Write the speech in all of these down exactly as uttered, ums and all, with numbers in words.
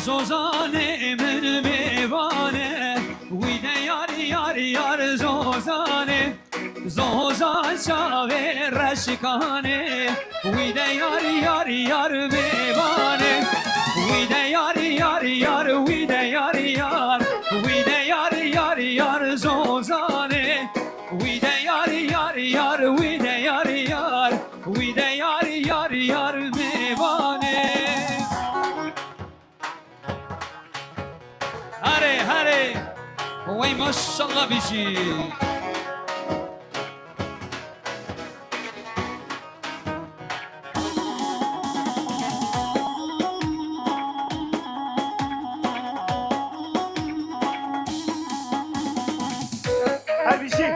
Zozanê min mêvan e, wî de yar, yar, yar Zozanê. Zozan çavê reşikanê, wî de yar, yar, yar mêvan e. Wî de yar, yar, yar, wî de yar, yar, wî de yar, yar, yar Zozanê. Wî de yar, yar, yar, wî de yar, yar, wî de yar, yar, yar mêvan e. Harê, harê. Wey maşallah bijî. Her bijî.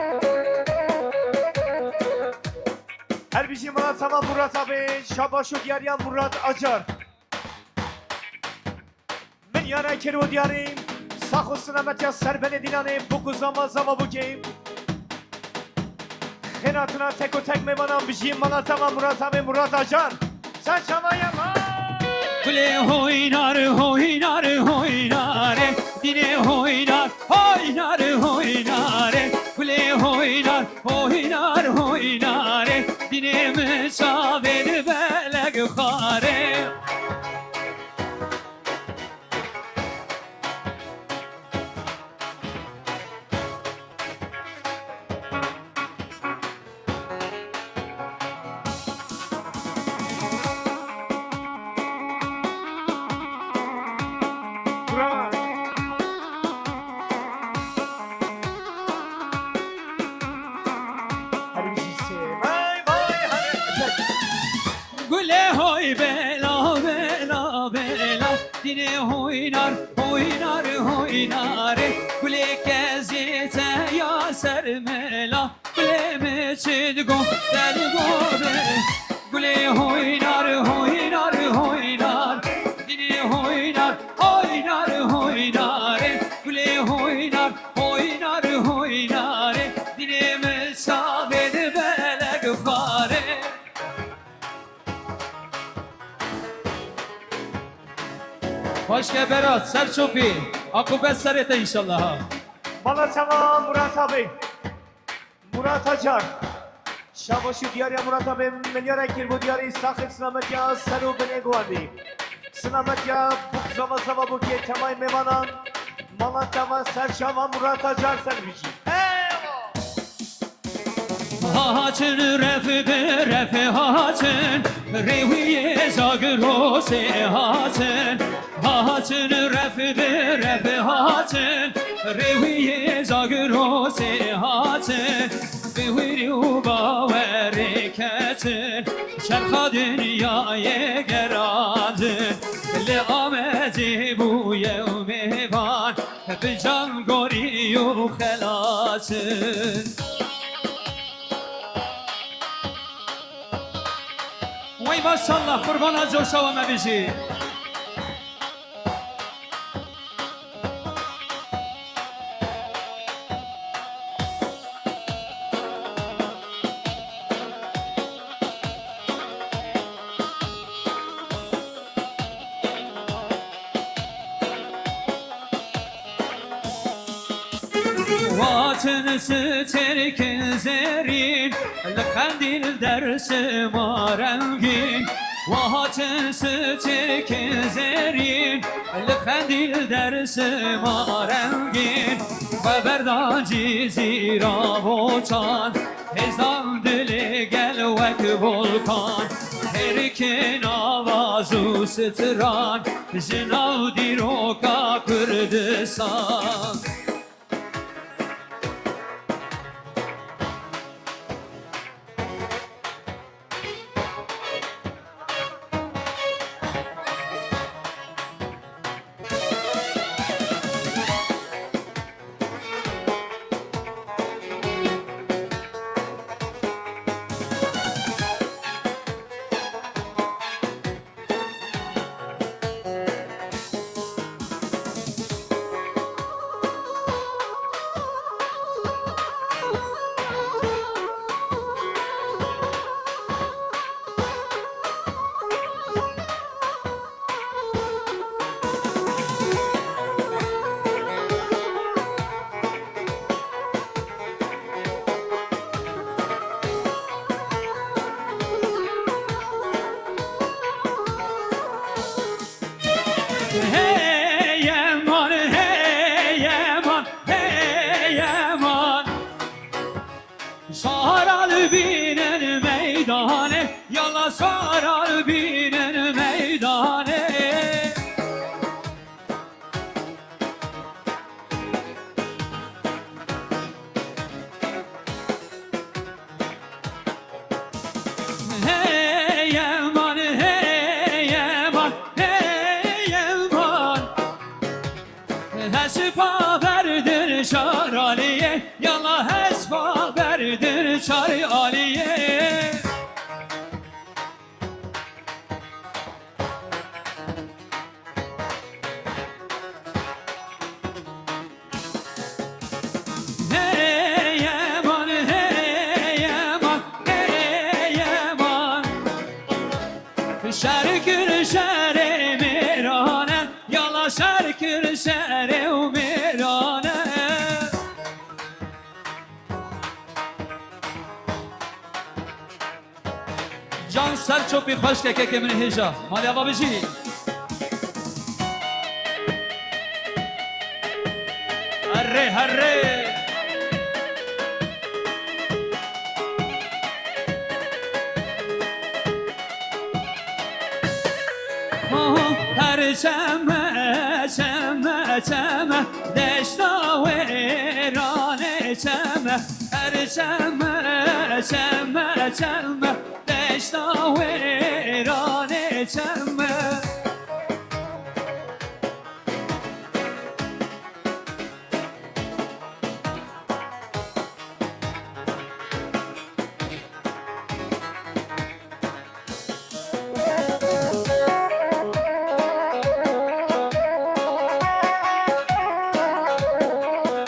Her bijî mala tema Murat abi. Şabaş û diyariya Murat Acar. Min yara kir û diyarî, sax û silamet ya ser benê dîlanê, bûk û zama zama bûkê. Xênatina tek û tek mêvanan bijî mala tema Murat Amê Murat Acar. Ser çava ya ma. Gulê hoynar, hoynar, hoynarê, dînê hoynar, hoynar, hoynarê. Gulê hoynar, hoynar, hoynarê, dînê min çavê di belek xarê. Gulê hoy bela, bela, bela, dînê hoynar, hoynar, hoynarê. Gulê kezê te ya ser mela, gulê mi çi digo, te digo be. Gulê hoynar, hoynar, hoynar, dînê hoynar, hoynar, hoynarê. Gulê hoynar, hoynar, hoynarê, dînê mi çavê di belek xarê. Xweşke Berat, ser çopî. Aqûbet serê te înşallah. Mala tema Murat abi. Murat Acar. Şabaş û diyariya Murat abi, milyara kir bo diyarî saxê silametiya ser û binê guhandî. Silametiya bûk zava zava bûkê temay mêvanan. Mala tema ser çava Murat Acar ser bijî. Eyvallah. Hatin ref bi ref hatin, rêwiyê Zagirosê hatin. Hatin ref bi ref hatin, rêwiyê Zagirosê hatin. Bi wîrî û bawerê ketin, çerxa dinyayê gerandin. Li Amedê bûye û mêvan, bi can gorî û xelatin. Wey maşallah, qurbana coşa we me bijî. Watin stêrkên zêrîn, li qendîl dersima rengîn. Watin stêrkên zêrîn, li qendîl dersima rengîn. Xwe berdan cîzîra botan, hêzdan dilê gel wek volkan. Hêrikên avaz û stran, ji nav dîroka Kurdistan. Bînin meydanê, yala sara bînin meydanê. Hey eman, hey eman, hey eman. Hespa berdir şar Aliyê, yala hespa berdir şar Aliyê. Hey eman, hey eman, hey eman. Şer kir şerê mêrane, yala şer kir şerê û mêrane. Can ser çopî xweş kekekê min hêja. Malê ava bijî. Herrê, herrê. Her çeme, çeme, çeme, deşta wêranê çeme. Her çeme, çeme, çeme, deşta wêranê çeme.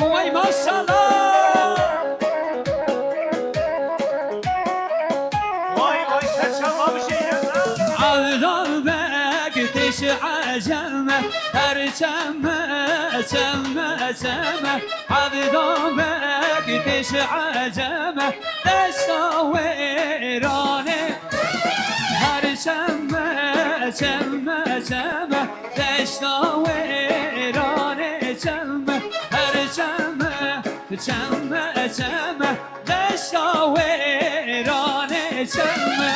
Vay maşallah. Vay vay, sen çalmamış şeyler. Abdal bek tiş aceme, her çeme, çeme, çeme. Abdal bek tiş aceme, deşta wêranê. Her çeme, çeme, çeme, deşta wêranê çeme. Her çeme, çeme, çeme, deşta wêranê çeme.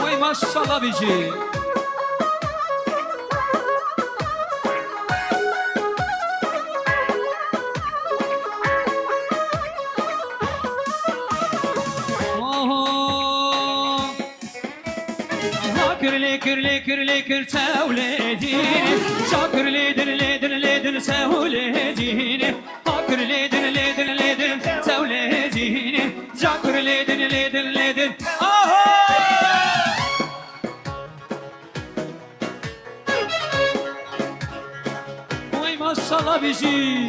Oy maşallah bijî. Oho. Ha kirlê, kirlê, kirlê, kir çew lê dînê. Ça kirlê din, lê din, lê din, çew lê dînê. Ha kirlê din, lê din, lê din, çew lê dînê. Ça kirlê din, lê din, lê din. Aha! Oy maşallah bijî.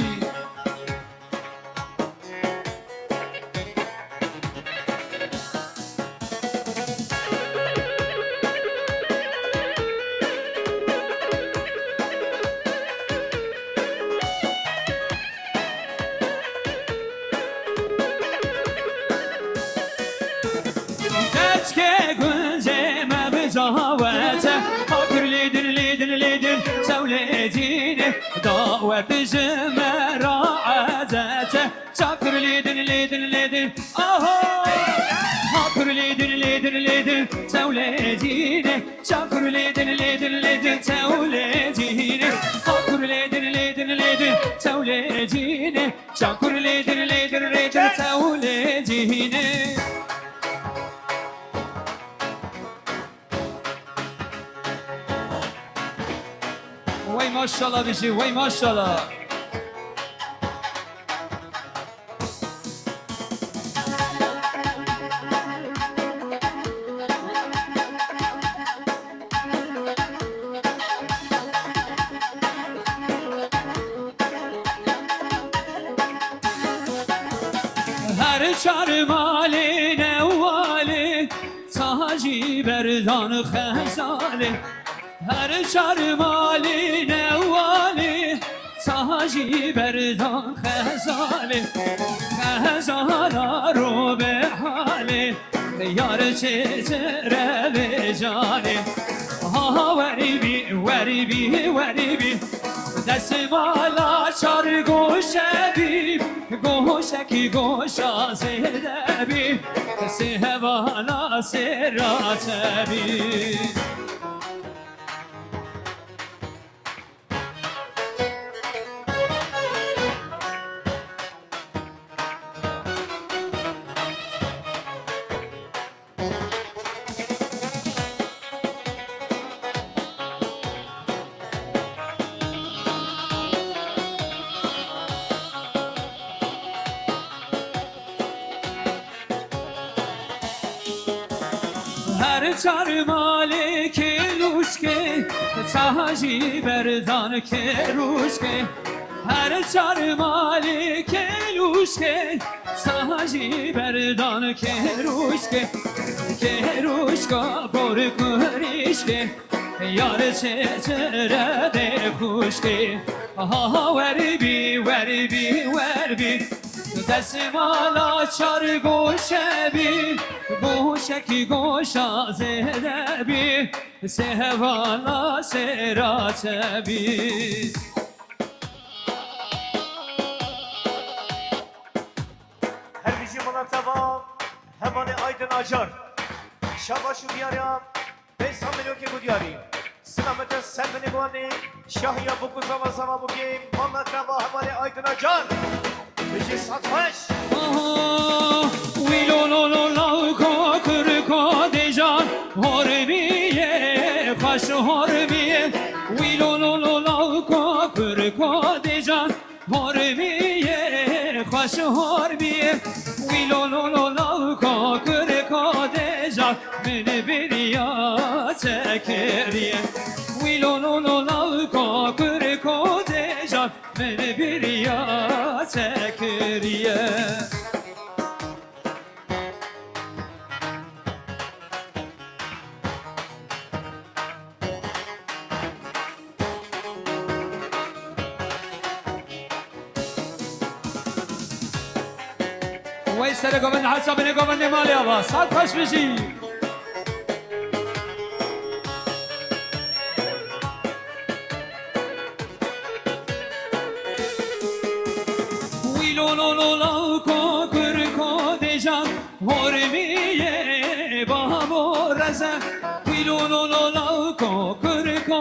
Keçkê guncê me bi cawete, ha kur lê din, lê din, lê din, çew lê dînê, dawet ji me ra ezete. Ça kur lê din, lê din, lê din, aha! Ha kur lê din, lê din, lê din, çew lê dînê. Ça kur lê din, lê din, lê din, çew lê dînê. Ha kur lê din, lê din, lê din, çew lê dînê. Ça kur lê din, lê din, lê din, çew lê dînê. Wey maşallah bijî, wey maşallah. Her çar malê newalê, saha jî berdan xezalê. Her çar malê newalê, saha jî berdan xezalê. Xezala ro be Çêçire vê canê, ha, ha, werî bî, werî bî, werî bî. Destmala çar goşe bî, goşekî goşa zêde bî, sê hevala sê raçe bî. Her çar malê kêlûşkê, saha jî berdan kêrûşkê. Her çar malê kêlûşkê, saha jî berdan kêrûşkê. Kêrûşka bor kurîşkê, yar çêçire bê xûşkê. Ha, ha, wer bî, wer bî, wer bî. Destmala çar goşe bî, goşekî goşa zêde bî, sê hevala sê raçe bî. Her bijî mala teva hevalê Aydin Acar. Şabaş û diyariya Peysa Mirokê Gudyarî. Silamete ser binê guhanê, şahiya bûk û zava zava bûkê, mala teva hevalê Aydin Acar. Bijî sat xweş. Aha, wî lo lo lo lawko kurko dejan, hormiye, xweş hormiye. Wî lo lo lo lawko kurko dejan, hormiye, xweş hormiye. Wî lo lo lo lawko kurko dejan, min biriya çekiriye. Wî lo lo lo lawko kurko dejan, min biriya çekiriye. Wey sere govend hesa binê govendê malê ava. Sat xweş bijî. Wî lo lo lo lawko kurko dejan, hormiye babo reze. Wî lo lo lo lawko kurko